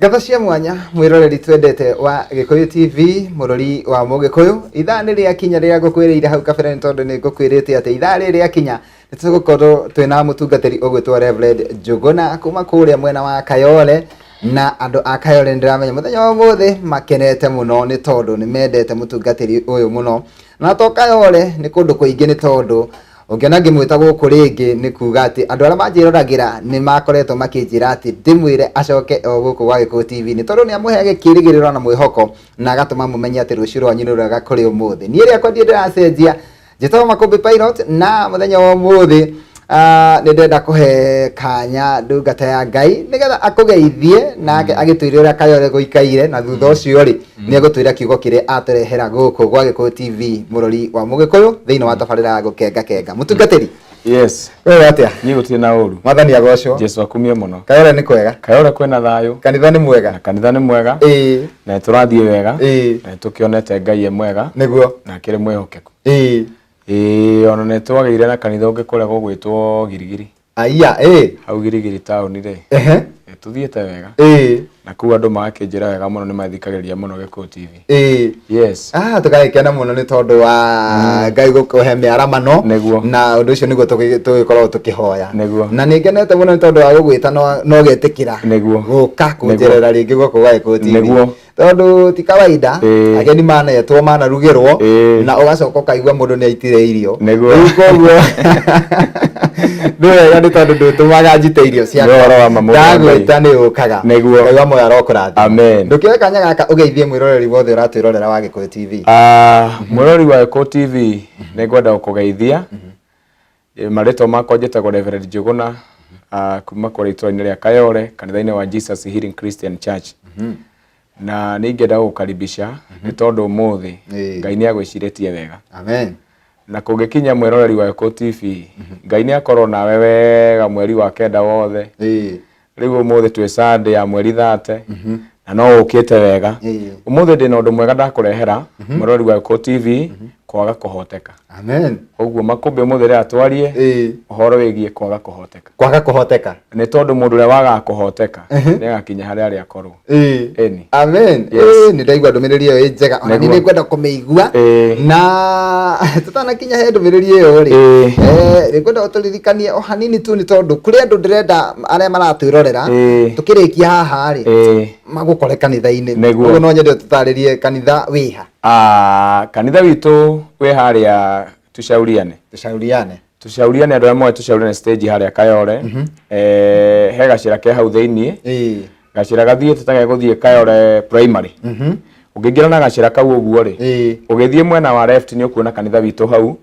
Ngatho cia mwanya mwiroreri twendete wa Gikuyu TV, mũrori wa Mũgĩkũyũ. Ithaa nĩ rĩakinya rĩrĩa ngũkwĩrĩire hau kabere, nĩ tondũ nĩ ngũkwĩrĩte atĩ ithaa rĩrĩ rĩakinya nĩ tũgũkorwo twĩna mũtungatĩri ũgwĩtwo Reverend Njũgũna kuma kũrĩa mwena wa Kayole. Na andũ a Kayole nĩ ndĩramenya mũthenya wa ũmũthĩ makenete mũno, nĩ tondũ nĩ mendete mũtungatĩri ũyũ mũno. Na to Kayole, nĩ kũndũ kũingĩ, nĩ tondũ ũngĩona ngĩmwĩta gũkũ rĩngĩ nĩ kuga atĩ andũ arĩa manjĩroragĩra nĩ makoretwo makĩnjĩra atĩ ndĩmwĩre acoke o gũkũ gwa Gĩkũyũ TV, nĩ tondũ nĩ amũheage kĩĩrĩgĩrĩro na mwĩhoko na agatũma mũmenye atĩ rũciũ rwanyu nĩ rwega kũrĩ ũmũthĩ. Niĩ rĩakwa ndiĩ ndĩracenjia, njĩtagwo Makũmbĩ Pilot, na mũthenya wa ũmũthĩ nĩ ndĩrenda kũhe kanya ndungata ya Ngai nĩgetha akũgeithie nake agĩtwĩre ũrĩa Kayole gũikaire, na thutha ũcio rĩ nĩ egũtwĩra kiugo kĩrĩa atũrehera gũkũ gwa Gĩkũyũ TV, mũrori wa Mũgĩkũyũ, thĩinĩ wa tabarĩra ya Gũkenga Kenga. Mũtungatĩri, Yes. Wewe atĩa? Niĩ gũtirĩ na ũru. Mwathani agocwo. Jesu akumio mũno. Kayole nĩ kwega? Kayole kwĩna thayũ. Kanitha nĩ mwega? Na kanitha nĩ mwega. Na tũrathiĩ wega. Na tũkĩonete Ngai e mwega. Na akĩrĩ mwĩhokeku. Ĩĩ, ona nĩ twagĩire na kanitha ũngĩ kũrĩa gũgwĩtwo Girigiri. Aya, ĩĩ. Hau Girigiri taũni rĩ. Nĩ tũthiĩte wega. Na kũu andũ magakĩnjĩra wega mũno, nĩ mathikagĩrĩria mũno Gĩkũyũ TV. Yes. Ah, tũgagĩkena mũno nĩ tondũ wa Ngai gũkũhe mĩaramano. Na ũndũ ũcio nĩguo tũgĩkoragwo tũkĩhoya. Na nĩ ngenete mũno nĩ tondũ wa gũgwĩta no ũgetĩkĩra gũka kũnjerera rĩngĩ gũkũ gwa Gĩkũyũ TV. Tondũ ti kawaida ageni manetwo manarugĩrwo na ũgacoka ũkaigua mũndũ nĩ aitire irio. Rĩu koguo nĩ wega, nĩ tondũ ndũtũmaga njite irio ciakwa. Nĩ ũhoro wa ma, mũndũ wa Ngai. Ndagwĩta nĩ ũkaga. Ngai wa muoyo arokũrathima. Amen. Ndũkĩoe kanya gaka ũgeithie mwĩroreri wothe ũratwĩrorera wa Gĩkũyũ TV. Ah, mwĩroreri wa Gĩkũyũ TV, nĩ ngwenda gũkũgeithia. Marĩtwa makwa njĩtagwo Reverend Njũgũna, kuma kũrĩa itũra-inĩ rĩa Kayole, kanitha-inĩ wa Jesus Healing Christian Church. Na nĩ ingĩenda gũgũkaribisha nĩ tondũ ũmũthĩ Ngai nĩ agwĩcirĩtie wega. Amen. Na kũngĩkinya mwĩroreri wa Gĩkũyũ TV, Ngai nĩ akorwo nawe wega mweri wa kenda wothe. Rĩu ũmũthĩ twĩ Sunday ya mweri 30 na no ũkĩte wega. Ũmũthĩ ndĩna ũndũ mwega ndakũrehera, mwĩroreri wa Gĩkũyũ TV, kwaga kũhoteka. Amen. Ũguo Makũmbĩ, ũmũthĩ rĩrĩa twarie ũhoro wĩgiĩ kwaga kũhoteka. Kwaga kũhoteka. Nĩ tondũ mũndũ ũrĩa wagaga kũhoteka nĩ agakinya harĩa arĩa akorwo. Ĩni. Amen. Yes. Ĩĩ, nĩ ndaigua ndũmĩrĩri ĩyo ĩ njega, ona niĩ Nĩguo. nĩ ngwenda kũmĩigua. Na tũtanakinya he ndũmĩrĩri ĩyo rĩ, nĩ ngwenda ũtũririkanie o hanini tu, nĩ tondũ kũrĩ andũ ndĩrenda arĩa maratwĩrorera tũkĩrĩkia haha rĩ magũkore kanitha-inĩ. Ũguo no nyende ũtũtarĩrie kanitha wĩha. Ah, kanitha witũ wĩ harĩa Tushauriane. Tushauriane. Tushauriane, andũ arĩa moĩ Tushauriane stage harĩa Kayole. He gacĩra ke hau thĩiniĩ. Gacĩra gathiĩte ta gegũthiĩ Kayole Primary. Ũngĩingĩra na gacĩra kau ũguo rĩ, ũgĩthiĩ mwena wa left nĩ ũkuona kanitha witũ hau.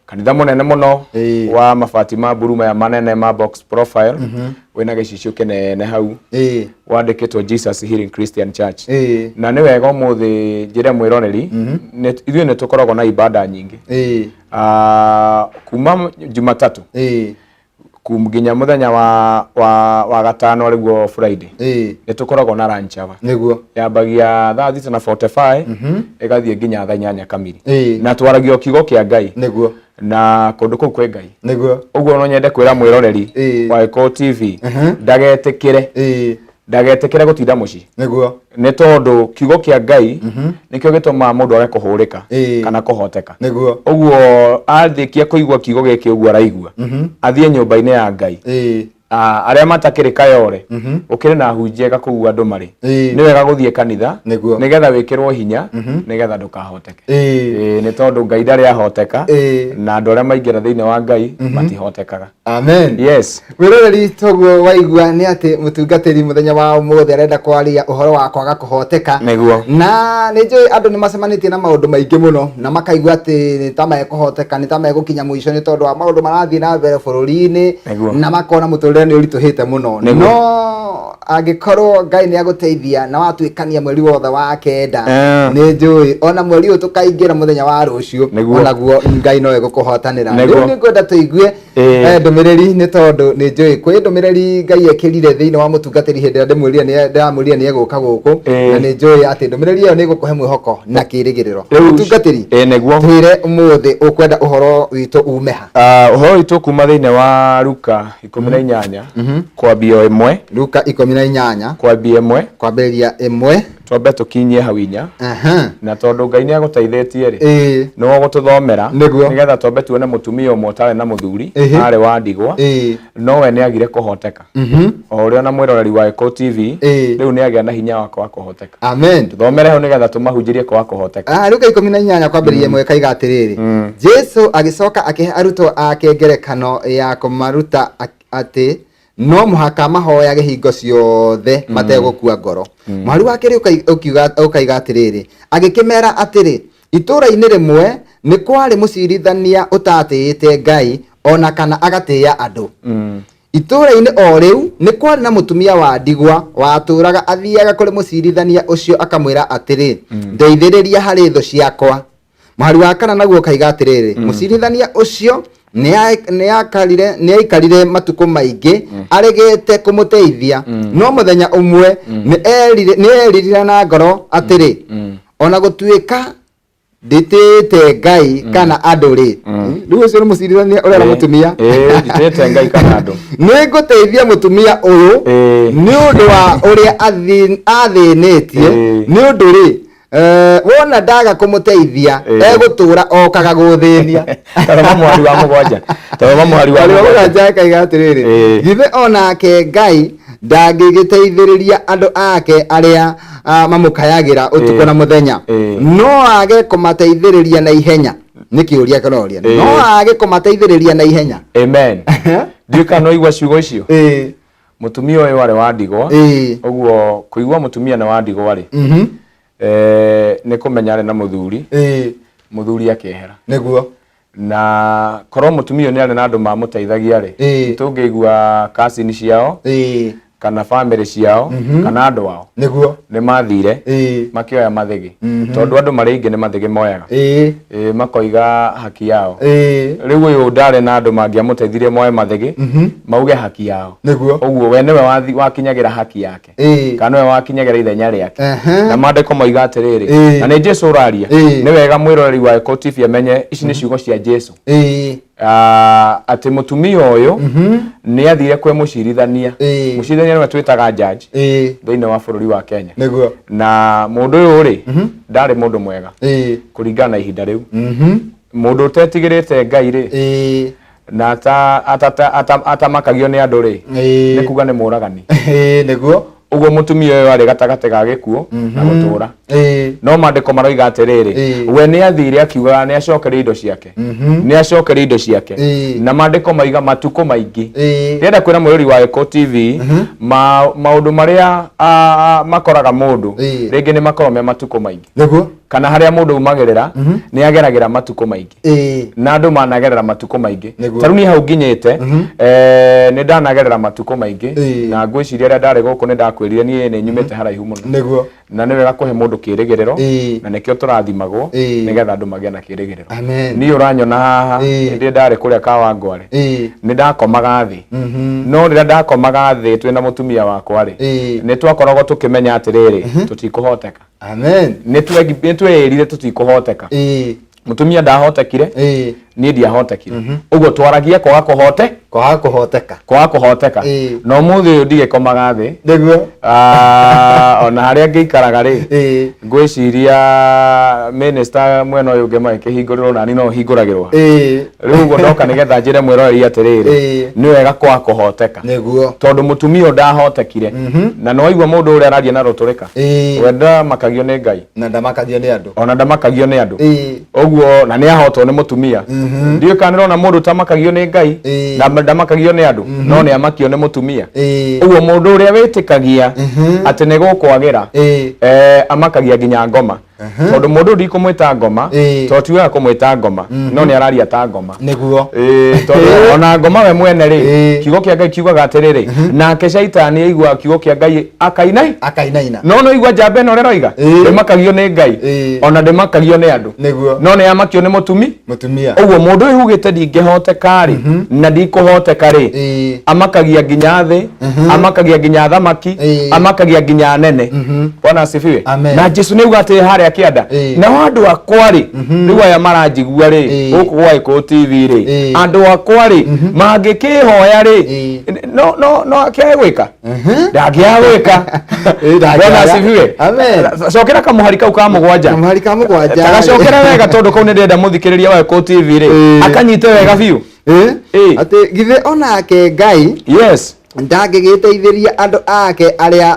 Kanitha mũnene mũno wa mabati ma mburu maya manene ma box profile, wĩna gĩcicio kĩnene hau wandĩkĩtwo Jesus Healing Christian Church. Na nĩ wega ũmũthĩ njĩre mwĩroreri, ithuĩ nĩ tũkoragwo na ibada nyingĩ. Ah, kuma Jumatatu nginya mũthenya wa gatano, arĩguo Friday, nĩ tũkoragwo na lunch hour. Yambagia thaa 6:45 ĩgathiĩ nginya thaa 8 kamiri. Na twaragia o kiugo kĩa Ngai. Na kũndũ kũu kwĩ Ngai. Ũguo no nyende kwĩra mwĩroreri wa Gĩkũyũ TV ndagetĩkĩre gũtinda mũciĩ. Nĩ tondũ kiugo kĩa Ngai nĩkĩo gĩtũmaga mũndũ age kũhũrĩka kana kũhoteka. Ũguo arĩkia kũigua kiugo gĩkĩ ũguo araigua, athiĩ nyũmba-inĩ ya Ngai. Ah, arĩa matakĩrĩ Kayole, ũkĩrĩ na hunjia kũu andũ marĩ. Nĩ wega gũthiĩ kanitha nĩgetha wĩkĩrwo hinya, nĩgetha ndũkahoteke. Ĩĩ, nĩ tondũ Ngai ndarĩ ahoteka, na andũ arĩa maingĩra thĩinĩ wa Ngai matihotekaga. Amen. Yes. Mwĩroreri, toguo waigua nĩ atĩ mũtungatĩri mũthenya wa ũmũthĩ arenda kwaria ũhoro wa kwaga kũhoteka. Na nĩ njũĩ andũ nĩ macemanĩtie na maũndũ maingĩ mũno na makaigua atĩ nĩ ta mekũhoteka, nĩ ta megũkinya mũico nĩ tondũ wa maũndũ marathiĩ na mbere bũrũri-inĩ, na makona mũtũrĩre nĩ ũritũhĩte mũno. No angĩkorwo Ngai nĩ agũteithia na watuĩkania mweri wothe wa kenda, nĩ njũĩ ona mweri ũyũ tũkaingĩra mũthenya wa rũciũ, onaguo Ngai no egũkũhotanĩra. Rĩu nĩ ngwenda tũigue ndũmĩrĩri, nĩ tondũ nĩ njũĩ kwĩ ndũmĩrĩri Ngai ekĩrire thĩinĩ wa mũtungatĩri hĩndĩ ĩrĩa ndĩramwĩrire nĩ egũka gũkũ, na nĩ njũĩ atĩ ndũmĩrĩri ĩyo nĩ ĩgũkũhe mwĩhoko na kĩĩrĩgĩrĩro. Mũtungatĩri, twĩre ũmũthĩ ũkwenda ũhoro witũ ume ha? Ah, ũhoro witũ kuma thĩinĩ wa Luka 18. 8 kwambia o 1. Luka 18 kwambia 1. Kwambĩrĩria 1. Twambe tũkinyie hau 4. Na tondũ Ngai nĩ agũteithĩtie rĩ, nĩwe ũgũtũthomera nĩgetha twambe tuone mũtumia ũmwe ũtarĩ na mũthuri, arĩ wa ndigwa, nowe nĩ agire kũhoteka. O ũrĩa na mwĩroreri wa Gĩkũyũ TV rĩu nĩ agĩa na hinya wa kwaga kũhoteka. Amen. Tũthomere hau nĩgetha tũmahunjĩrie kwaga kũhoteka. Luka 18 kwambĩrĩria 1 kaiga atĩrĩrĩ, Jesu agĩcoka akĩhe arutwo ake ngerekano ya kũmaruta atĩ no mũhaka mahoyage hingo ciothe mategũkua ngoro. Mũhari wa kerĩ ũkaiga atĩrĩrĩ, agĩkĩmera atĩrĩ, itũũra-inĩ rĩmwe nĩ kwarĩ mũcirithania ũtatĩĩte Ngai ona kana agatĩĩa andũ. Itũũra-inĩ o rĩu nĩ kwarĩ na mũtumia wa ndigwa watũũraga athiaga kũrĩ mũcirithania ũcio akamwĩra atĩrĩ, ndeithĩrĩria harĩ thũ ciakwa. Mũhari wa kana naguo ũkaiga atĩrĩrĩ, mũcirithania ũcio nĩ aikarire matukũ maingĩ aregete kũmũteithia, no mũthenya ũmwe nĩ eririre na ngoro atĩrĩ, ona gũtuĩka ndĩtĩĩte Ngai kana andũ rĩ, rĩu ũcio nĩ mũcirithania ũrĩa na mũtumia, ndĩtĩĩte Ngai kana andũ, nĩ ngũteithia mũtumia ũyũ nĩ ũndũ wa ũrĩa athĩnĩtie, nĩ ũndũ rĩ, wona ndaga kũmũteithia egũtũra okaga gũthĩnia. Tathoma mũhari wa 7. Tathoma mũhari wa 7 akaiga atĩrĩrĩ, githĩ onake Ngai ndangĩgĩteithĩrĩria andũ ake arĩa mamũkayagĩra ũtukũ na mũthenya, no age kũmateithĩrĩria na ihenya? Nĩ kĩũria kĩroria, no age kũmateithĩrĩria na ihenya? Amen. Ndiũĩ kana no igua ciugo icio. Mũtumia ũyũ arĩ wa ndigwa. Ũguo kũigua mũtumia nĩ wa ndigwa rĩ, nĩ kũmenya arĩ na mũthuri, mũthuri akĩehera. Nĩguo. Na korwo mũtumia ũyũ nĩ arĩ na andũ mamũteithagia rĩ, tũngĩigua cousin ciao, kana family ciao, kana andũ ao. Nĩguo. Nĩ mathire, makĩoya mathĩgĩ. Tondũ andũ marĩ aingĩ nĩ mathĩgĩ moyaga. Makoiga haki yao. Rĩu ũyũ ndarĩ na andũ mangĩamũteithirie moe mathĩgĩ, mauge haki yao. Nĩguo. Ũguo we nĩwe wakinyagĩra haki yake. Kana nĩwe wakinyagĩra ithenya rĩake. Na maandĩko moiga atĩrĩrĩ, na nĩ Jesu ũraria. Nĩ wega mwĩroreri wa Gĩkũyũ TV amenye ici nĩ ciugo cia Jesu. Atĩ mũtumia ũyũ nĩ athire kwĩ mũcirithania. Mũcirithania nĩwe twĩtaga judge thĩinĩ wa bũrũri wa Kenya. Nĩguo. Na mũndũ ũyũ rĩ, ndarĩ mũndũ mwega kũringana na ihinda rĩu. Mũndũ ũtetigĩrĩte Ngai rĩ, na atamakagio nĩ andũ rĩ, nĩ kuga nĩ mũragani. Nĩguo. Ũguo mũtumia ũyũ arĩ gatagatĩ ga gĩkuũ na gũtũũra. No maandĩko maroiga atĩrĩrĩ, we nĩ athire akiugaga nĩ acokerie indo ciake. Nĩ acokerie indo ciake. Na maandĩko maiga matukũ maingĩ. Ndĩrenda kwĩra mwĩrori wa Gĩkũyũ TV, maũndũ marĩa makoraga mũndũ, rĩngĩ nĩ makoragwo me matukũ maingĩ. Nĩguo. Kana harĩa mũndũ umagĩrĩra, nĩ ageragĩra matukũ maingĩ. Na andũ managerera matukũ maingĩ. Ta rĩu niĩ hau nginyĩte, nĩ ndanagerera matukũ maingĩ. Na ngwĩciria rĩrĩa ndarĩ gũkũ nĩ ndakwĩrire niĩ nĩ nyumĩte haraihu mũno. Nĩguo. Na nĩ wega kũhe mũndũ kĩrĩgĩrĩro, na nĩkĩo tũrathimagwo, nĩgetha andũ magĩe na kĩrĩgĩrĩro. Amen. Niĩ ũranyona haha, hĩndĩ ĩrĩa ndarĩ kũrĩa Kawangware, nĩ ndakomaga thĩ. No rĩrĩa ndakomaga thĩ twĩna mũtumia wakwa rĩ, nĩ twakoragwo tũkĩmenya atĩrĩrĩ, tũtikũhoteka. Amen. Nĩ twĩrire tũtikũhoteka. Mũtumia ndahotekire, niĩ ndiahotekire. Ũguo twaragia kwaga kũhote, Kwaga kũhoteka. Kwaga kũhoteka. Na ũmũthĩ ũyũ ndigĩkomaga thĩ. Nĩguo. Ona harĩa ngĩikaraga rĩ, ngwĩciria minister mwena ũyũ ũngĩ magĩkĩhingũrĩrwo nani no hingũragĩrwo. Rĩu ũguo ndoka nĩgetha njĩre mwĩroreri atĩrĩrĩ, nĩ wega kwaga kũhoteka. Nĩguo. Tondũ mũtumia ũyũ ndahotekire. Na nĩ waigua mũndũ ũrĩa araria na rũtũrĩka. We ndamakagio nĩ Ngai. Na ndamakagio nĩ andũ. Ona ndamakagio nĩ andũ. Ũguo na nĩ ahotwo nĩ mũtumia. Ndiũĩ kana nĩrona mũndũ ũtamakagio nĩ Ngai, na ndamakagio nĩ andũ, no nĩ amakio nĩ mũtumia. Ũguo mũndũ ũrĩa wĩtĩkagia atĩ nĩ gũkwagĩra, amakagia nginya ngoma. Tondũ mũndũ ũyũ ndikũmwĩta ngoma, tondũ ti wega kũmwĩta ngoma, no nĩ araria ta ngoma. Nĩguo. Tondũ ona ngoma we mwene rĩ, kiugo kĩa Ngai kiugaga atĩrĩrĩ, nake caitani aigua kiugo kĩa Ngai akainai? Akainaina. No no igua njamba ĩno ũrĩa ĩroiga, ndĩmakagio nĩ Ngai, ona ndĩmakagio nĩ andũ. Nĩguo. No nĩ amakio nĩ mũtumi? Mũtumia. Ũguo mũndũ ũyũ ugĩte ndingĩhoteka rĩ, na ndikũhoteka rĩ, amakagia nginya thĩ, amakagia nginya thamaki, amakagia nginya anene. Bwana asifiwe. Amen. Na Jesu nĩ auga atĩ harĩa Harĩa kĩanda. Nao andũ akwa rĩ, rĩu aya maranjigua rĩ, gũkũ gwa Gĩkũyũ TV rĩ, andũ akwa rĩ mangĩkĩhoya rĩ, no no no akĩage gwĩka, ndangĩaga gwĩka. Ndangĩaga. Bwana asifiwe. Amen. Cokera kamũhari kau ka 7. Kamũhari ka 7. Tagacokera wega, tondũ kau nĩ ndĩrenda mũthikĩrĩria wa Gĩkũyũ TV rĩ akanyite wega biũ. Atĩ githĩ onake Ngai ndangĩgĩteithĩria andũ ake arĩa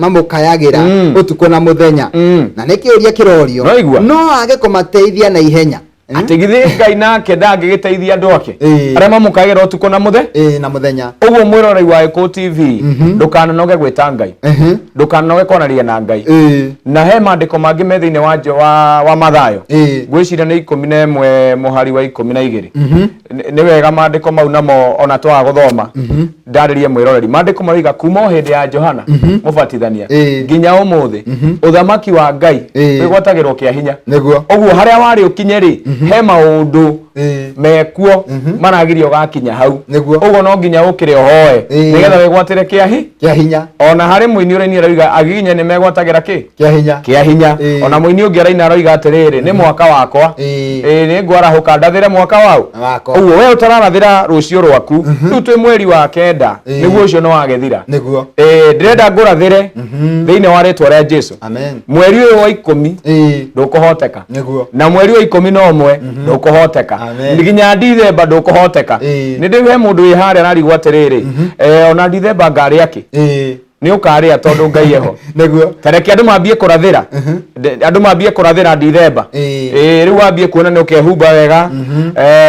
mamũkayagĩra ũtukũ na mũthenya? Na nĩ kĩũria kĩrorio. Noigua? No age kũmateithia na ihenya? Atĩ githĩ Ngai nake ndangĩgĩteithia andũ ake arĩa mamũkayagĩra ũtukũ na mũthe Na mũthenya. Ũguo mwĩrorei wa Gĩkũyũ TV, ndũkananoge gwĩta Ngai, ndũkananoge kwaranĩria na Ngai. Na he maandĩko mangĩ me thĩinĩ wa wa Mathayo, ngwĩciria nĩ 11 mũhari wa 12. Nĩ wega maandĩko mau namo ona twaga gũthoma, ndarĩrie mwĩroreri. Maandĩko maroiga kuma o hĩndĩ ya Johana Mũbatithania nginya ũmũthĩ, ũthamaki wa Ngai wĩgwatagĩrwo kĩa hinya. Ũguo harĩa warĩ ũkinye rĩ, he maũndũ mekuo maragiria ũgakinya hau. Ũguo no nginya ũkĩre ũhoe nĩgetha wĩgwatĩre kĩa hi Kĩa hinya. Ona harĩ mũini ũraini aroiga agiginye nĩ megwatagĩra kĩ? Kĩa hinya. Kĩa hinya. Ona mũini ũngĩ araina aroiga atĩrĩrĩ, nĩ mwaka wakwa, nĩ ngwarahũka ndathĩre mwaka wau. Wakwa. Ũguo we ũtararathĩra rũciũ rwaku, rĩu twĩ mweri wa 9, nĩguo ũcio nĩ wagĩthira. Ndĩrenda ngũrathĩre thĩinĩ wa rĩtwa rĩa Jesu, Amen. Mweri ũyũ wa 10 ndũkũhoteka, na mweri wa 11 ndũkũhoteka, Amen. nginya Ndithemba ndũkũhoteka. Nĩ ndĩ he mũndũ wĩ harĩa ararigwo atĩrĩrĩ, ona Ndithemba ngarĩa kĩ? Nĩ ũkarĩa tondũ Ngai eho. Tareke andũ mambie kũrathĩra. Andũ mambie kũrathĩra Ndithemba. Rĩu wambie kuona nĩ ũkehumba wega,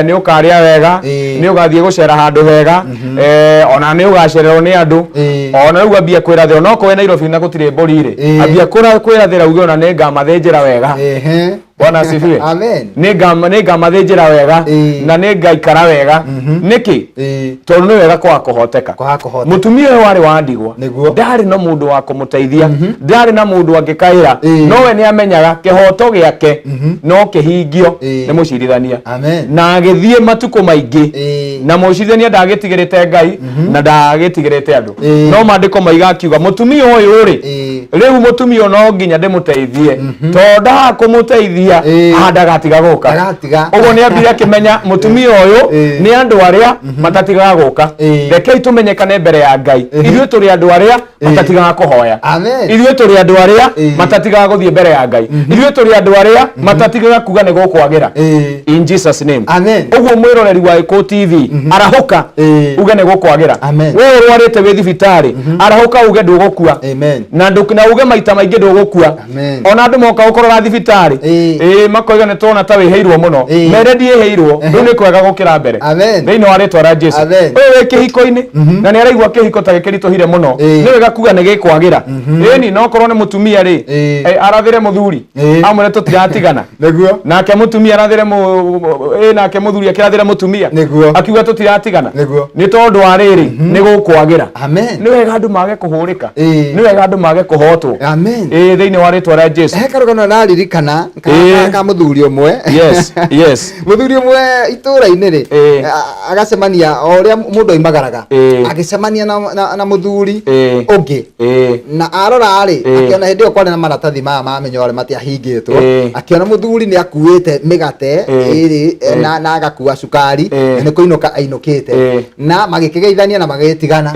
nĩ ũkarĩa wega, nĩ ũgathiĩ gũcera handũ hega, ona nĩ ũgacererwo nĩ andũ. Ona rĩu ambie kwĩrathĩra, onokorwo wĩ Nairobi na gũtirĩ mbũri rĩ, ambia kwĩrathĩra uge ona nĩ ngamathĩnjĩra wega. Bwana asifiwe. Amen. Nĩ ngamathĩnjĩra wega na nĩ ngaikara wega. Nĩkĩ? Tondũ nĩ wega kwaga kũhoteka. Kwaga kũhoteka. Mũtumia ũyũ warĩ wa ndigwa, ndarĩ na mũndũ wa kũmũteithia, ndarĩ na mũndũ angĩkaĩra, no we nĩ amenyaga kĩhoto gĩake no kĩhingio nĩ mũcirithania. Amen. Na agĩthiĩ matukũ maingĩ, na mũcirithania ndagĩtigĩrĩte Ngai na ndagĩtigĩrĩte andũ. No maandĩko maiga akiuga mũtumia ũyũ rĩ, rĩu mũtumia ũyũ no nginya ndĩmũteithie, tondũ ndaga kũmũteithia, ndagatiga gũka. Ndagatiga. Ũguo nĩ ambire akĩmenya mũtumia ũyũ nĩ andũ arĩa matatigaga gũka. Rekei tũmenyekane mbere ya Ngai, ithuĩ tũrĩ andũ arĩa matatigaga kũhoya. Amen. Ithuĩ tũrĩ andũ arĩa matatigaga gũthiĩ mbere ya Ngai. Ithuĩ tũrĩ andũ arĩa matatigaga kuga nĩ gũkwagĩra. In Jesus name. Amen. Ũguo mwĩroreri wa Gĩkũyũ TV, arahũka, uge nĩ gũkwagĩra. Amen. We ũrwarĩte wĩ thibitarĩ, arahũka uge ndũgũkua. Amen. Na na uge maita maingĩ ndũgũkua. Amen. Ona andũ moka gũkũrora thibitarĩ, makoiga nĩ tuona ta wĩhĩirwo mũno, mere ndiĩhĩirwo, rĩu nĩ kwega gũkĩra mbere. Amen. Thĩinĩ wa rĩtwa rĩa Jesu. Amen. Ũyũ wĩ kĩhiko-inĩ na nĩ araigua kĩhiko ta gĩkĩritũhire mũno, nĩ wega kuga nĩ gĩkwagĩra. Ĩni no korwo nĩ mũtumia rĩ, arathĩre mũthuri, amwĩre tũtiratigana. Nake mũtumia arathĩre nake mũthuri akĩrathĩre mũtumia, akiuga tũtiratigana. Nĩ tondũ wa rĩrĩ, nĩ gũkwagĩra. Amen. Nĩ wega andũ mage kũhũrĩka. Ĩĩ. Nĩ wega andũ mage kũhotwo. Amen. Thĩinĩ wa rĩtwa rĩa Jesu. He karũgano ndaririkana ka mũthuri ũmwe. Yes, yes. Mũthuri ũmwe itũũra-inĩ rĩ, agacemania o ũrĩa mũndũ oimagaraga, agĩcemania na mũthuri ũngĩ. Na arora rĩ, akĩona hĩndĩ ĩyo kwarĩ na maratathi maya ma mĩnyore matiahingĩtwo, akĩona mũthuri nĩ akuĩte mĩgate ĩrĩ na agakua cukari, na nĩ kũinũka ainũkĩte. Na magĩkĩgeithania na magĩgĩtigana.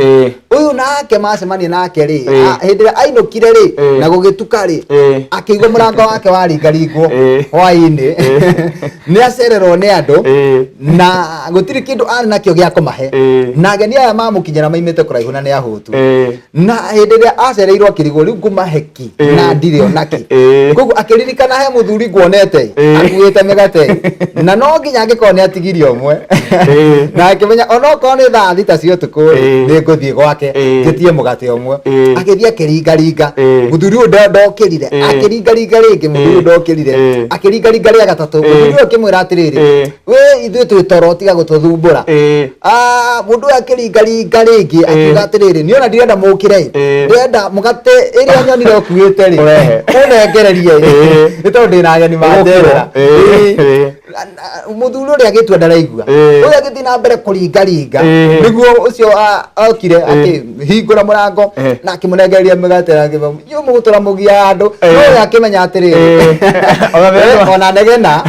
Ũyũ nake macemania nake rĩ, hĩndĩ ĩrĩa ainũkire rĩ, na gũgĩtuka rĩ, akĩigua mũrango wake waringaringwo hwaĩ-inĩ, nĩ acererwo nĩ andũ, na gũtirĩ kĩndũ arĩ nakĩo gĩa kũmahe. Na ageni aya mamũkinyĩra maimĩte kũraihu na nĩ ahũtu. Na hĩndĩ ĩrĩa acereirwo akĩrigwo rĩu ngũmahe kĩ na ndirĩ ona kĩ. Koguo akĩririkana he mũthuri nguonete akuĩte mĩgate, na no nginya angĩkorwo nĩ atigirie ũmwe. Na akĩmenya onokorwo nĩ thaa 6 cia ũtukũ rĩ, nĩ ngũthiĩ gwake njĩtie mũgate ũmwe. Agĩthiĩ akĩringaringa, mũthuri ũyũ ndokĩrire, akĩringaringa rĩngĩ, mũthuri ũyũ ndokĩrire, akĩringaringa rĩa gatatũ, mũthuri ũyũ akĩmwĩra atĩrĩrĩ, we ithuĩ twĩ toro, tiga gũtũthumbũra. Mũndũ ũyũ akĩringaringa rĩngĩ, akiuga atĩrĩrĩ, niĩ ona ndirenda mũkĩre, ndĩrenda mũgate ĩrĩa nyonire ũkuĩte rĩ, Ũrehe. ũnengererie, nĩ tondũ ndĩna ageni manjerera. Mũthuri ũrĩa agĩtua ndaraigua. Ũrĩa agĩthiĩ na mbere kũringaringa nĩguo ũcio okire akĩhingũra mũrango na akĩmũnengereria mĩgate na akĩmwĩra, "Inyuĩ mũgũtũra mũgiaga andũ." No ũyũ akĩmenya atĩrĩrĩ, Ona ona negena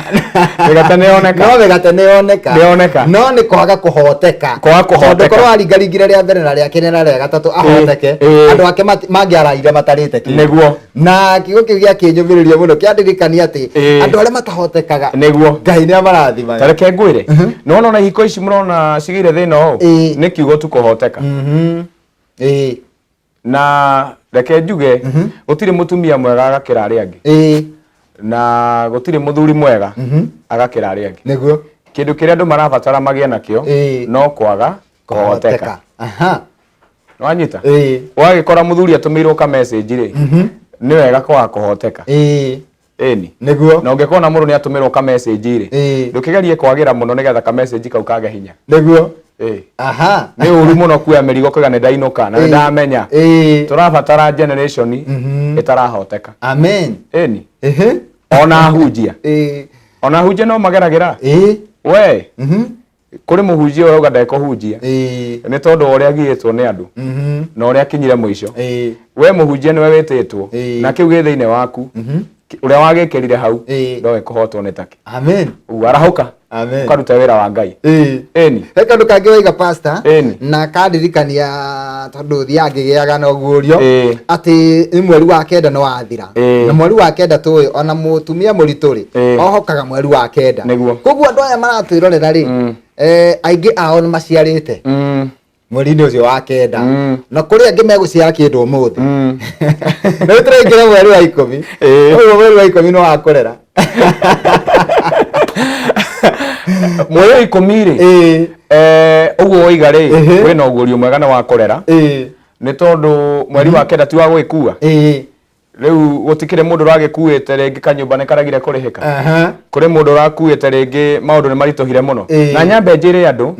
mĩgate nĩyoneka. No mĩgate nĩyoneka. Nĩyoneka. No nĩ kwaga kũhoteka. Kwaga kũhoteka. Tondũ korwo aringaringire rĩa mbere na rĩa kerĩ na rĩa gatatũ ahoteke, andũ ake mangĩaraire matarĩte kĩndũ. Na kiugo kĩu gĩakĩnyũmĩrĩria mũno, kĩandirikania atĩ andũ arĩa matahotekaga, Ngai nĩ amarathimaga. Tareke ngwĩre, nĩwona ona ihiko ici mũrona cigĩire thĩna ũũ, nĩ kiugo tu kũhoteka. Na reke njuge, gũtirĩ mũtumia mwega agakĩra arĩa angĩ, na gũtirĩ mũthuri mwega agakĩra arĩa angĩ. Kĩndũ kĩrĩa andũ marabatara magĩe nakĩo no kwaga kũhoteka. Nĩwanyita? Ũgagĩkora mũthuri atũmĩirwo ka message rĩ, nĩ wega kwaga kũhoteka. Ĩni. Na ũngĩkona mũndũ nĩ atũmĩrwo ka message rĩ, ndũkĩgerie kwagĩra mũno nĩgetha ka message kau kage hinya. Nĩ ũru mũno kuoya mĩrigo kuga nĩ ndainũka na nĩ ndamenya. Tũrabatara generation ĩtarahoteka. Amen. Ĩni. Ona ahunjia. Ona ahunjia no mageragĩra. We. Kũrĩ mũhunjia ũrauga ndekũhunjia. Nĩ tondũ wa ũrĩa agiĩtwo nĩ andũ. Na ũrĩa akinyire mũico. We mũhunjia nĩwe wĩtĩtwo. Na kĩu gĩ thĩinĩ waku. Ũrĩa wagĩkĩrire hau, ndoĩ kũhotwo nĩ takĩ. Amen. Ũguo arahũka. Amen. Ũkaruta wĩra wa Ngai. Ĩni. He kaũndũ kangĩ waiga pastor, Ĩni. na kandirikania tondũ thiaga ngĩgĩaga na ũguũrio, atĩ nĩ mweri wa kenda nĩ wathira. Na mweri wa kenda tũĩ ona mũtumia mũritũ rĩ, ohokaga mweri wa kenda. Koguo andũ aya maratwĩrorera rĩ, aingĩ ao nĩ maciarĩte mweri-inĩ ũcio wa kenda. Na kũrĩ angĩ megũciara kĩndũ ũmũthĩ. Rĩu tũraingĩra mweri wa 10. Ũguo mweri wa 10 nĩ wa kũrera. Mweri wa 10 rĩ, ũguo woiga rĩ, wĩna ũguũrio mwega na wa kũrera. Nĩ tondũ mweri wa kenda ti wa gũgĩkua. Rĩu gũtikĩrĩ mũndũ ũragĩkuĩte rĩngĩ kanyũmba nĩ karagire kũrĩhĩka. Kũrĩ mũndũ ũrakuĩte rĩngĩ maũndũ nĩ maritũhire mũno. Na nyambe njĩre andũ,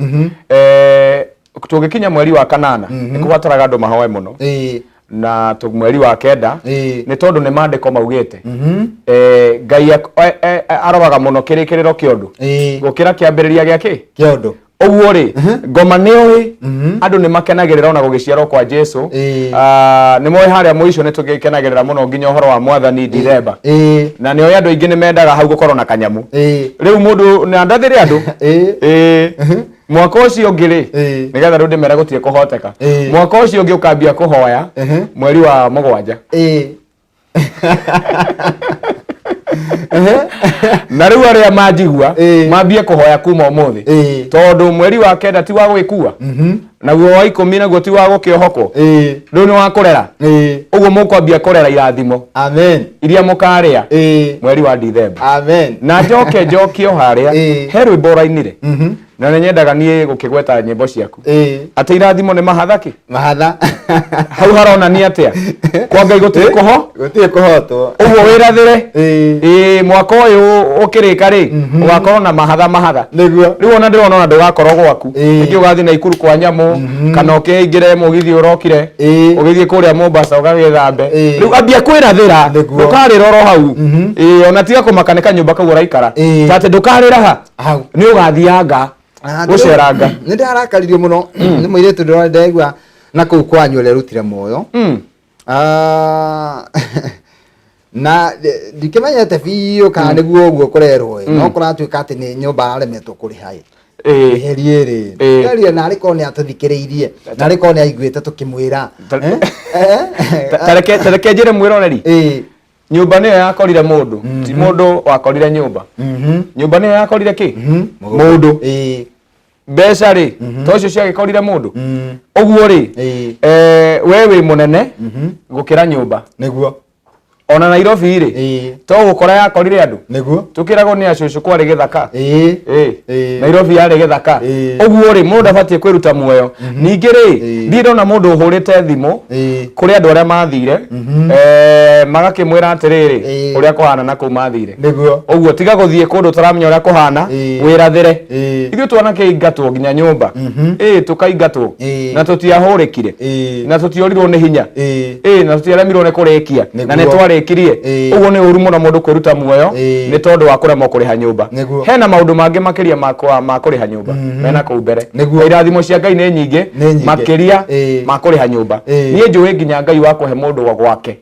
tũgĩkinya mweri wa kanana, nĩ kũbataraga andũ mahoe mũno. Na mweri wa kenda, nĩ tondũ nĩ maandĩko maugĩte. Ngai aroraga mũno kĩrĩkĩrĩro kĩa ũndũ. Gũkĩra kĩambĩrĩria gĩa kĩ? Kĩa ũndũ. Ũguo rĩ, ngoma nĩ ũĩ, andũ nĩ makenagĩrĩra ona gũgĩciarwo kwa Jesu. Nĩ moĩ harĩa mũico nĩ tũgĩkenagĩrĩra mũno nginya ũhoro wa Mwathani Dithemba. Na nĩ oĩ andũ aingĩ nĩ mendaga hau gũkorwo na kanyamu. Rĩu mũndũ na ndathĩre andũ. Mwaka ũcio ũngĩ rĩ, nĩgetha rĩu ndĩmere gũtirĩ kũhoteka. Mwaka ũcio ũngĩ ũkambia kũhoya mweri wa 7. Na rĩu arĩa manjigua mambie kũhoya kuma ũmũthĩ. Tondũ mweri wa kenda ti wa gũgĩkua. Naguo wa 10 naguo ti wa gũkĩohokwo. Rĩu nĩ wa kũrera. Ũguo mũkwambia kũrera irathimo. Amen. Iria mũkarĩa mweri wa Dithemba. Amen. Na njoke njokie o harĩa, he rwĩmbo ũrainire. Na nĩ nyendaga niĩ gũkĩgweta nyĩmbo ciaku. Atĩ irathimo nĩ mahatha kĩ? Mahatha. Hau haronania atĩa? Kwa Ngai gũtirĩ kũho? Gũtirĩ kũhotwo. Ũguo wĩrathĩre. Mwaka ũyũ ũkĩrĩka rĩ, ũgakorwo na mahatha mahatha. Rĩu ona ndĩrona ona ndũgakorwo gwaku. Ningĩ ũgathiĩ Naikuru kwa nyamũ, kana ũkĩingĩre mũgithi ũrokire, ũgĩthiĩ kũrĩa Mombasa ũgagĩthambe. Rĩu ambia kwĩrathĩra, ndũkarĩra oro hau. Ona tiga kũmaka nĩ kanyũmba kau ũraikara. Ta atĩ ndũkarĩra ha? Hau. Nĩ ũgathianga. Gũceranga. Nĩ ndarakaririo mũno nĩ mũirĩtu ndĩrona ndegua na kũu kwanyu ũrĩa rutire muoyo. Na ndikĩmenyete biũ kana nĩguo ũguo kũrerwo ĩ, no kũratuĩka atĩ nĩ nyũmba aremetwo kũrĩha ĩ. Heri ĩrĩ. Heri narĩ korwo nĩ atũthikĩrĩirie, narĩ korwo nĩ aiguĩte tũkĩmwĩra. Ta reke njĩre mwĩroreri. Nyũmba nĩyo yakorire mũndũ, ti mũndũ wakorire nyũmba. Nyũmba nĩyo yakorire kĩ? Mũndũ. Mbeca rĩ, to icio ciagĩkorire mũndũ. Ũguo rĩ, we wĩ mũnene gũkĩra nyũmba. Ona Nairobi rĩ, to gũkora yakorire andũ. Tũkĩragwo nĩ acũcũ kwarĩ gĩthaka. Nairobi yarĩ gĩthaka. Ũguo rĩ, mũndũ ndabatiĩ kwĩruta muoyo. Ningĩ rĩ, ndirĩ ndona mũndũ ũhũrĩte thimũ kũrĩ andũ arĩa mathire, magakĩmwĩra atĩrĩrĩ, ũrĩa kũhana na kũu mathire. Ũguo tiga gũthiĩ kũndũ ũtaramenya ũrĩa kũhana, wĩrathĩre. Ithuĩ twanakĩingatwo nginya nyũmba. Tũkaingatwo. Na tũtiahũrĩkire. Na tũtiorirwo nĩ hinya. Na tũtiaremirwo nĩ kũrĩkia. Na nĩ twarĩkirie. Ndarĩkirie. Ũguo nĩ ũru mũno mũndũ kwĩruta muoyo nĩ tondũ wa kũremwo kũrĩha nyũmba. Hena maũndũ mangĩ makĩria ma kũrĩha nyũmba mena kũu mbere. Nĩguo. Irathimo cia Ngai nĩ nyingĩ Nĩ nyingĩ. makĩria ma kũrĩha nyũmba. Niĩ njũĩ nginya Ngai wa kũhe mũndũ wa gwake.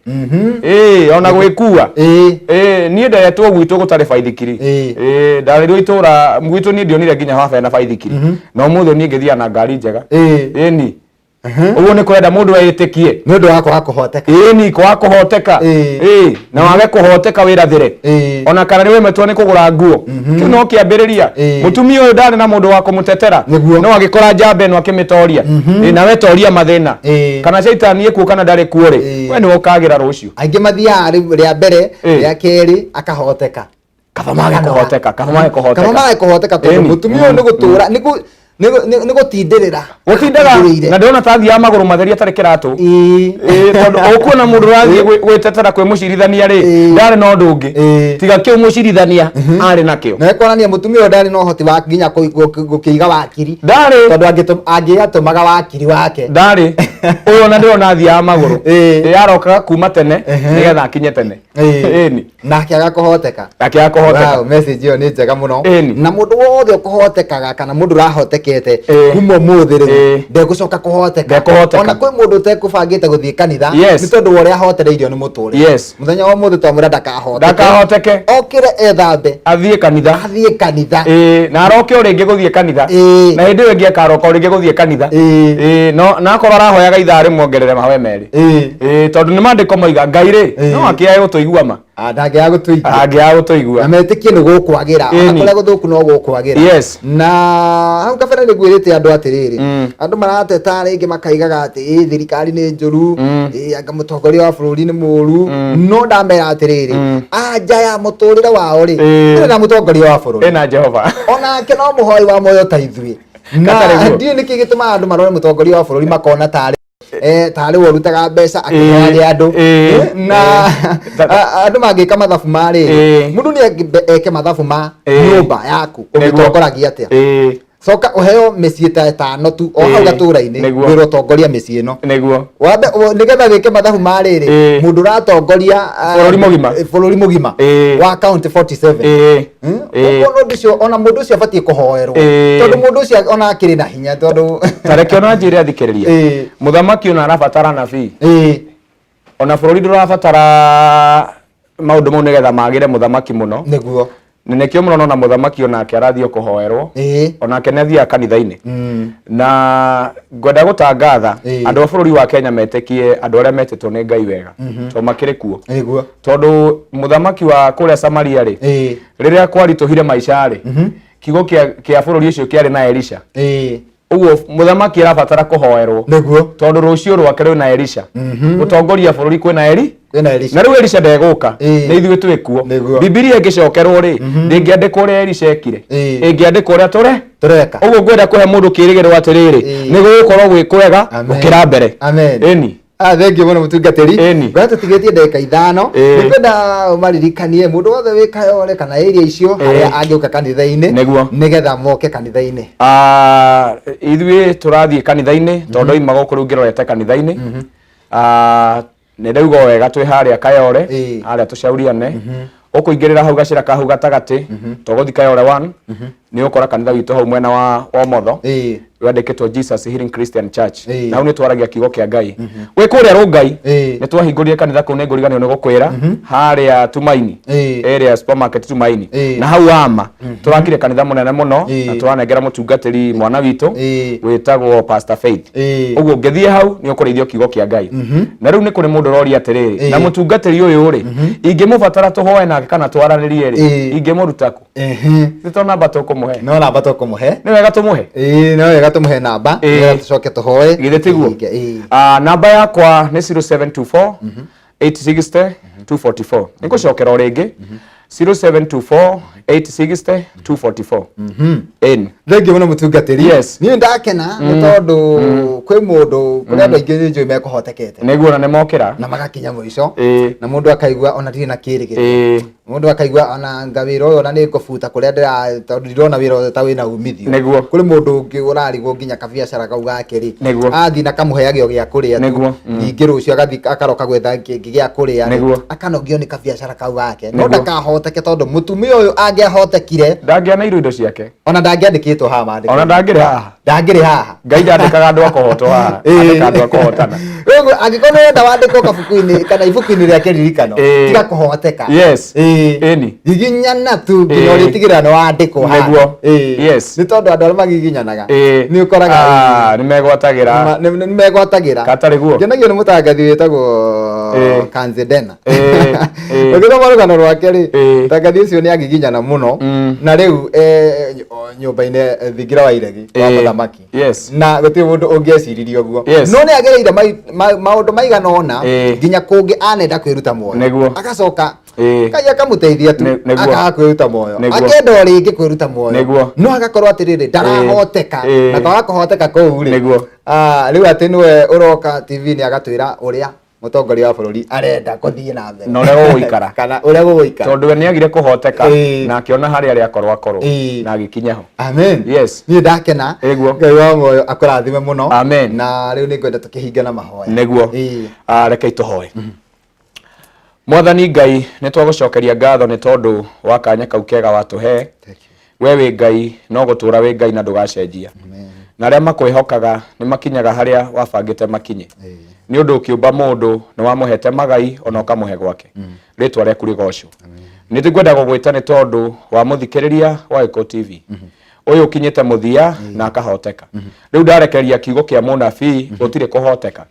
Ĩĩ, ona gwĩkua. Ĩĩ, niĩ nderetwo gwitũ gũtarĩ baithikiri. Ĩĩ, ndarerirwo itũra gwitũ niĩ ndionire nginya baba ena baithikiri. Na ũmũthĩ niĩ ngĩthiaga na ngari njega. Ĩni. Ũguo nĩ kwenda mũndũ eĩtĩkie. Nĩ ũndũ wa kwaga kũhoteka. Ĩni, kwaga kũhoteka. Ĩĩ, na wage kũhoteka wĩrathĩre. Ona kana nĩ wemetwo nĩ kũgũra nguo. Kĩu no kĩambĩrĩria. Mũtumia ũyũ ndarĩ na mũndũ wa kũmũtetera. Nĩguo. No agĩkora njamba ĩno akĩmĩtoria. Ĩĩ, nawe toria mathĩna. Kana caitani ekuo kana ndarĩ kuo rĩ, we nĩwe ũkagĩra rũciũ. Aingĩ mathiaga rĩa mbere, rĩa kerĩ akahoteka. Kaba mage kũhoteka, kaba mage kũhoteka. Kaba mage kũhoteka tondũ mũtumia ũyũ nĩ gũtũra, nĩ gũtindĩrĩra. Gũtindaga na ndĩrona ta athiaga magũrũ matheri atarĩ kĩratũ. Ĩĩ, tondũ ũkuona mũndũ ũrathiĩ gwĩtetera kwĩ mũcirithania rĩ, ndarĩ na ũndũ ũngĩ tiga kĩu mũcirithania arĩ nakĩo. Na ĩkonania mũtumia ũyũ ndarĩ na ũhoti wa nginya gũkĩiga wakiri. Ndarĩ. Tondũ angĩatũmaga wakiri wake. Ndarĩ. Ũyũ ona ndĩrona athiaga magũrũ. Ĩĩ, arokaga kuma tene nĩgetha akinye tene. Ĩni. Na akĩaga kũhoteka. Akĩaga kũhoteka. Wow, message ĩyo nĩ njega mũno. Ĩni. Na mũndũ wothe ũkũhotekaga kana mũndũ ũrahotekete kuma ũmũthĩ rĩu ndegũcoka kũhoteka. Ndekũhoteka. Ona kwĩ mũndũ ũtekũbangĩte gũthiĩ kanitha nĩ tondũ wa ũrĩa ahotereirio nĩ mũtũrĩre. Mũthenya wa ũmũthĩ twamwĩra ndakahoteke. Ndakahoteke. Okĩre ethambe. Athiĩ kanitha. Athiĩ kanitha. Ĩĩ, na aroke o rĩngĩ gũthiĩ kanitha. Na hĩndĩ ĩyo ĩngĩ akaroka o rĩngĩ gũthiĩ kanitha. Ĩĩ, no na akorwo arahoyaga ithaa rĩmwe ongerere mahoe merĩ. Ĩĩ, tondũ nĩ maandĩko moiga Ngai rĩ, no akĩage gũtũigua ma. Ndangĩaga gũtũigua. Ndangĩaga gũtũigua. Na metĩkie nĩ gũkwagĩra. Ona kũrĩa gũthũku no gũkwagĩra. Na hau kabere nĩ ngwĩrĩte andũ atĩrĩrĩ, andũ marateta rĩngĩ makaigaga atĩ ĩ thirikari nĩ njũru, ĩ anga mũtongoria wa bũrũri nĩ mũru, no ndamera atĩrĩrĩ, anja ya mũtũrĩre wao rĩ, ndĩrĩ na mũtongoria wa bũrũri. Ĩna Jehova. Onake no mũhoi wa muoyo ta ithuĩ. Na ndiũĩ nĩkĩ gĩtũmaga andũ marore mũtongoria wa bũrũri makona tarĩ tarĩ we ũrutaga mbeca akĩheage andũ. Na andũ mangĩka mathabu ma rĩrĩ, mũndũ nĩ eke mathabu ma nyũmba yaku ũmĩtongoragia atĩa. Coka ũheo mĩciĩ ta ĩtano tu o hau gatũra-inĩ, wĩrwo tongoria mĩciĩ ĩno. Wambe nĩgetha wĩke mathabu ma rĩrĩ, mũndũ ũratongoria bũrũri mũgima, bũrũri mũgima wa county 47. Ũguo ũndũ ũcio ona mũndũ ũcio abatiĩ kũhoerwo, tondũ mũndũ ũcio ona akĩrĩ na hinya tondũ ta reke ona njĩre athikĩrĩria, mũthamaki ona arabatara anabii, ona bũrũri ndũrabatara maũndũ mau nĩgetha magĩre mũthamaki mũno. Nĩguo. Na nĩkĩo mũrona ona mũthamaki onake arathiĩ kũhoerwo, onake nĩ athiaga kanitha-inĩ. Na ngwenda gũtangatha andũ a bũrũri wa Kenya metĩkie andũ arĩa metĩtwo nĩ Ngai wega, tondũ makĩrĩ kuo. Tondũ mũthamaki wa kũrĩa Samaria rĩ, rĩrĩa kwaritũhire maica rĩ, kiugo kĩa bũrũri ũcio kĩarĩ na Elisha. Ũguo mũthamaki arabatara kũhoerwo. Nĩguo. Tondũ rũciũ rwake rwĩna Elisha. Gũtongoria bũrũri kwĩna Eli. Kwĩna Elisha. Na rĩu Elisha ndegũka. Nĩ ithuĩ twĩ kuo. Nĩguo. Bibilia ĩngĩcokerwo rĩ, ndĩngĩandĩkwo ũrĩa Elisha ekire. Ĩngĩandĩkwo ũrĩa tũre. Tũreka. Ũguo ngwenda kũhe mũndũ kĩĩrĩgĩrĩro atĩrĩrĩ, nĩ gũgũkorwo gwĩ kwega gũkĩra mbere. Amen. Ĩni. Thengiũ mũno mũtungatĩri. Ĩni. Ngona tũtigĩtie ndagĩka ithano. Nĩ ngwenda ũmaririkanie mũndũ wothe wĩ Kayole kana area icio harĩa angĩũka kanitha-inĩ. Nĩguo. Nĩgetha moke kanitha-inĩ. Ithuĩ tũrathiĩ kanitha-inĩ tondũ ndoima gũkũ rĩu ngĩrorete kanitha-inĩ. Nĩ ndauga wega twĩ harĩa Kayole, harĩa tũcauriane. Ũkũingĩrĩra hau gacĩra ka hau gatagatĩ, tũgũthiĩ Kayole 1, nĩ ũkora kanitha witũ hau mwena wa ũmotho, wandĩkĩtwo Jesus Healing Christian Church. Na hau nĩ twaragia kiugo kĩa Ngai. Wĩ kũrĩa Rũngai, nĩ twahingũrire kanitha kũu, nĩ ngũriganĩrwo nĩ gũkwĩra, harĩa Tumaini, area supermarket Tumaini. Na hau ama, tũrakire kanitha mũnene mũno, na tũranengera mũtungatĩri mwana witũ, wĩtagwo Pastor Faith. Ũguo ũngĩthiĩ hau nĩ ũkũrĩithio kiugo kĩa Ngai. Na rĩu nĩ kũrĩ mũndũ ũroria atĩrĩrĩ, na mũtungatĩri ũyũ rĩ, ingĩmũbatara tũhoe nake kana twaranĩrie rĩ, ingĩmũruta kũ? Nĩ to namba tũkũmũhe. No namba tũkũmũhe. Nĩ wega tũmũhe? Ĩĩ, no wega tũmũhe namba, nĩgetha tũcoke tũhoe. Githĩ tiguo? Namba yakwa nĩ 0724 860 244. Nĩngũcokera o rĩngĩ. 0724 860 244. Ĩni. Thengiũ mũno mũtungatĩri. Yes. Niĩ ndakena nĩ tondũ kwĩ mũndũ, kũrĩ andũ aingĩ nĩ njũĩ mekũhotekete Nĩguo, na nĩmokĩra. Na magakinya mũico na mũndũ akaigua ona ndirĩ na kĩrĩgĩrĩro, mũndũ akaigua ona nga wĩra ũyũ ona nĩ ngũbuta kũrĩa ndĩra, tondũ ndirona wĩra ũyũ ta wĩna umithio. Kũrĩ mũndũ ũngĩ ũrarigwo nginya kabiacara kau gake rĩ, athiĩ na kamũheage o gĩa kũrĩa tu. Ningĩ rũciũ agathiĩ akaroka gwetha kĩngĩ gĩa kũrĩa rĩ, akanogio nĩ kabiacara kau gake, no ndakahoteke tondũ mũtumia ũyũ angĩahotekire, Ndangĩaneirwo indo ciake. Ona ndangĩandĩkĩtwo haha maandĩko. Ona ndangĩrĩ haha. Ndangĩrĩ haha. Ngai ndandĩkaga andũ a kũhotwo haha. Andĩka andũ a kũhotana. Rĩu angĩkorwo nĩ ũrenda wandĩkwo kabuku-inĩ kana ibuku-inĩ rĩa kĩririkano, tiga kũhoteka. Ĩni. Giginyana tu nginya ũrĩtigĩrĩra nĩ wandĩkwo haha. Nĩ tondũ andũ arĩa magiginyanaga nĩ ũkoraga Ah, nĩ megwatagĩra. Nĩ megwatagĩra. Katarĩ guo. Ngenagio nĩ mũtangathi wĩtagwo Kanzedena. Ũgĩthoma rũgano rwake rĩ, mũtangathi ũcio nĩ agiginyana mũno na rĩu nyũmba-inĩ thingira wa iregi wa mũthamaki na gũtirĩ mũndũ ũngĩeciririe ũguo, no nĩ agereire maũndũ maigana ũna nginya kũngĩ anenda kwĩruta muoyo, agacoka Ngai akamũteithia tu akaga kwĩruta muoyo, akenda o rĩngĩ kwĩruta muoyo, no agakorwo atĩrĩrĩ, ndarahoteka. Na kwaga kũhoteka kũu rĩ, rĩu atĩ nĩwe ũroka TV-inĩ agatwĩra ũrĩa mũtongoria wa bũrũri arenda kũthiĩ na mbere Na ũrĩa gũgũikara. Kana ũrĩa gũgũikara. Tondũ we nĩagire kũhoteka na akĩona harĩa arĩa akorwo akorwo na agĩkinya ho. Amen. Niĩ ndakena. Ngai wa muoyo akũrathime mũno. Amen. Na rĩu nĩ ngwenda tũkĩhinge na mahoya. Nĩguo. Ah, rekei tũhoe. Mwathani Ngai, nĩ twagũcokeria ngatho nĩ tondũ wa kanya kau kega watũhe. Thank you. We wĩ Ngai, no gũtũra wĩ Ngai na ndũgacenjia. Na arĩa makwĩhokaga nĩ makinyaga harĩa wabangĩte makinye. Nĩ ũndũ ũkĩũmba mũndũ nĩ wamũhete magai ona ũkamũhe gwake. Rĩtwa rĩaku rĩgocwo. Nĩ ngwenda gũgwĩta nĩ tondũ wa mũthikĩrĩria wa Gĩkũyũ TV ũyũ ũkinyĩte mũthia na akahoteka. Rĩu ndarekereria kiugo kĩa mũnabii, gũtirĩ kũhoteka.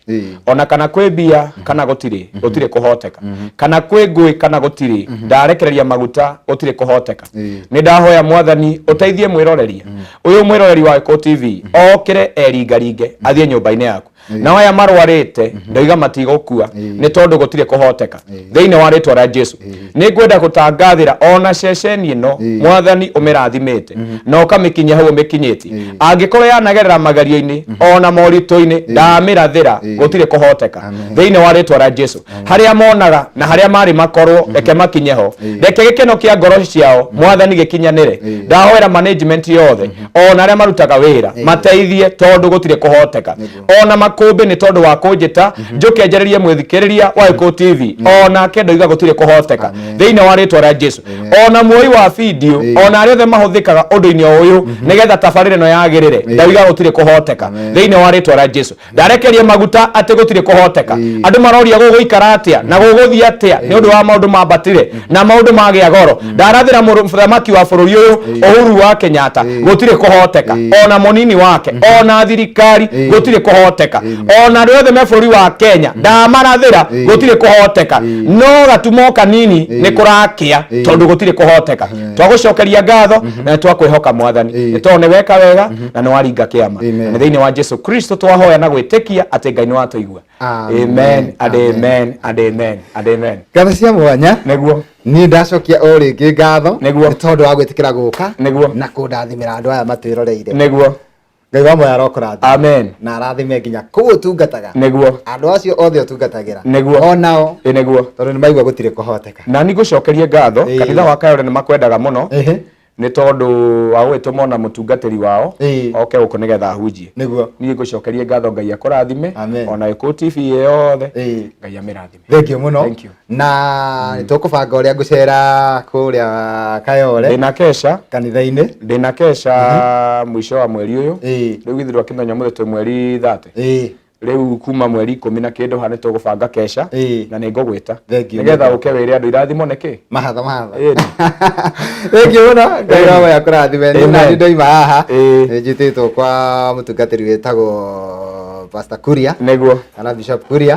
Ona kana kwĩ mbia kana gũtirĩ, gũtirĩ kũhoteka. Kana kwĩ ngũĩ kana gũtirĩ, ndarekereria maguta, gũtirĩ kũhoteka. Nĩ ndahoya Mwathani ũteithie mwĩroreria ũyũ, mwĩroreri wa Gĩkũyũ TV, okĩre eringaringe athiĩ nyũmba-inĩ yaku. Nao aya marwarĩte ndoiga matigũkua nĩ tondũ gũtirĩ kũhoteka thĩinĩ wa rĩtwa rĩa Jesu. Nĩ ngwenda gũtangathĩra ona ceceni ĩno, Mwathani, ũmĩrathimĩte na ũkamĩkinyia hau ũmĩkinyĩtie. Angĩkorwo yanagerera magerio-inĩ ona moritũ-inĩ, ndamĩrathĩra gũtirĩ kũhoteka thĩinĩ wa rĩtwa rĩa Jesu. Harĩa monaga na harĩa marĩ makorwo, reke makinye ho. Reke gĩkeno kĩa ngoro ciao, Mwathani, gĩkinyanĩre. Ndahoera management yothe ona arĩa marutaga wĩra mateithie tondũ gũtirĩ kũhoteka. Ona makũmbĩ nĩ tondũ wa kũnjĩta njũke njarĩrie mwĩthikĩrĩria wa Gĩkũyũ TV, onake ndoiga gũtirĩ kũhoteka thĩinĩ wa rĩtwa rĩa Jesu. Ona muoi wa video, ona arĩa othe mahũthĩkaga ũndũ-inĩ o ũyũ nĩgetha tabarĩra ĩno yagĩrĩre, ndauga gũtirĩ kũhoteka thĩinĩ wa rĩtwa rĩa Jesu. Ndarekeria maguta atĩ gũtirĩ kũhoteka. Andũ maroria gũgũikara atĩa na gũgũthiĩ atĩa nĩ ũndũ wa maũndũ mambatire na maũndũ magĩa goro. Ndarathĩra mũthamaki wa bũrũri ũyũ Uhuru wa Kenyatta, gũtirĩ kũhoteka. Ona mũnini wake, ona thirikari, gũtirĩ kũhoteka. Ona andũ othe me bũrũri wa Kenya ndamarathĩra gũtirĩ kũhoteka. No gatumo kanini nĩ kũrakĩa tondũ gũtirĩ kũhoteka. Twagũcokeria ngatho na nĩ twakwĩhoka, Mwathani, nĩ tondũ nĩ weka wega na nĩ waringa kĩama. Amen. Na nĩ thĩinĩ wa Jesu Kristo twahoya na gwĩtĩkia atĩ Ngai nĩ watũigua. Amen. Amen and amen and amen and amen. Ngatho cia mwanya. Niĩ ndacokia o rĩngĩ ngatho nĩ tondũ wa gwĩtĩkĩra gũka na kũndathimĩra andũ aya matwĩroreire. Ngai wa muoyo arokũrathima Amen. Na arathime nginya kũu ũtungataga, andũ acio othe ũtungatagĩra onao, tondũ nĩ maigua gũtirĩ kũhoteka. Na nĩ ngũcokerie ngatho. Kanitha wa Kayore nĩ makwendaga mũno nĩ tondũ wa gũgĩtũma ona mũtungatĩri wao oke gũkũ nĩgetha ahunjie. Niĩ ngũcokerie ngatho, Ngai akũrathime. Amen. Ona Gĩkũyũ TV yothe, Ngai amĩrathime. Thank you mũno. Thank you. Na nĩ tũkũbanga ũrĩa ngũcera kũrĩa Kayore Ndĩna kesha. kanitha-inĩ. Ndĩna kesha mũico wa mweri ũyũ. Rĩu githĩ ndwakĩmenya mũthĩ twĩ mweri 30? Rĩu kuma mweri 10 na kĩndũ ha nĩ tũgũbanga kesha na nĩ ngũgwĩta Thank you. nĩgetha ũke wĩre andũ irathimo nĩ kĩ. Mahatha mahatha. Ĩni. Thank you mũno, Ngai wa muoyo akũrathime. Niĩ Amen. nani ndoima haha, nĩ njĩtĩtwo kwa mũtungatĩri wĩtagwo. Pastor Kuria Nĩguo. Kana Bishop Kuria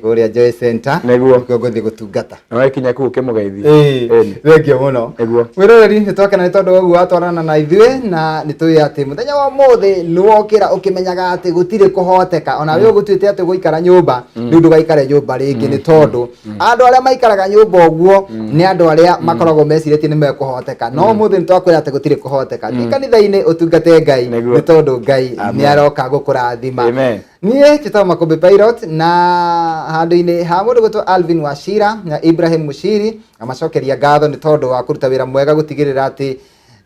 kũrĩa Joy Center. Nĩguo. Nĩkuo ngũthiĩ gũtungata. Na wakinya kũu ũkĩmũgeithie. Ĩni. Thengiũ mũno. Nĩguo. Mwĩroreri, nĩ twakena nĩ tondũ wa ũguo watwarana na ithuĩ, na nĩ tũĩ atĩ mũthenya wa ũmũthĩ nĩ wokĩra ũkĩmenyaga atĩ gũtirĩ kũhoteka. Ona we ũgũtuĩte atĩ ũgũikara nyũmba, rĩu ndũgaikare nyũmba rĩngĩ, nĩ tondũ andũ arĩa maikaraga nyũmba ũguo nĩ andũ arĩa makoragwo mecirĩtie nĩ mekũhoteka, no ũmũthĩ nĩ twakwĩra atĩ gũtirĩ kũhoteka. Thiĩ kanitha-inĩ ũtungate Ngai, Nĩguo. nĩ tondũ Ngai nĩ Amen. aroka gũkũrathima. Amen. Niĩ njĩtagwo Makũmbĩ Pilot, na handũ-inĩ ha mũndũ gwĩtwo Alvin Wachira na Ibrahim Mushiri, amacokeria ngatho nĩ tondũ wa kũruta wĩra mwega gũtigĩrĩra atĩ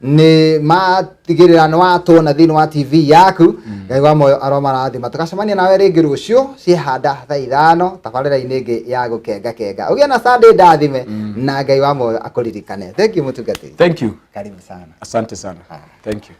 nĩ matigĩrĩra nĩ watuona thĩinĩ wa TV yaku. Ngai wa moyo aromarathima. Tũgacemania nawe rĩngĩ rũciũ ciehanda thaa 5 tabarĩra-inĩ ĩngĩ ya gũkenga kenga. Ũgĩe na Sunday ndathime, na Ngai wa moyo akũririkane. Thank you, mũtungatĩri. Thank you. Karibu sana. Asante sana. Thank you.